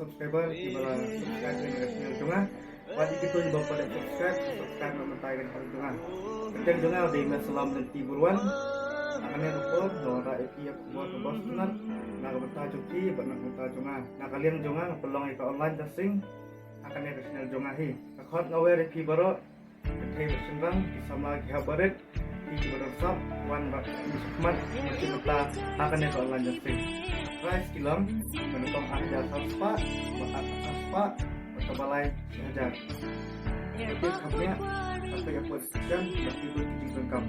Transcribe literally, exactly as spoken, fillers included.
Subscriber kiba la subscribe ïa ka channel jong nga. Bad ïa kito kiba pat dep subscribe, subscribe na mynta ïa ka channel jong nga. Ka kyrteng jong nga dei Meh Salam Lynti Burwan. Ha kane ka por nga wanrah ïa phi ïa ka khubor kaba sngewtynnat na ka bynta jong phi bad na ka bynta jong nga. Na ka liang jong nga nga pynlong ïa ka online dancing ha kane ka channel jong nga hi. Nga khot nga wer ïa phi baroh, ki kynthei bad shynrang, ki samla ki hep barit, ki kiba don sap, wan bad pynshong khmat mynta ha kane ka online dancing. Prize ki long, ba nyngkong ar hajar san spah, ba ar san spah, bad kaba lai shi hajar. Ka tip kham bniah, ka tip ïa pud shisien, bad ki bud ki jingdonkam.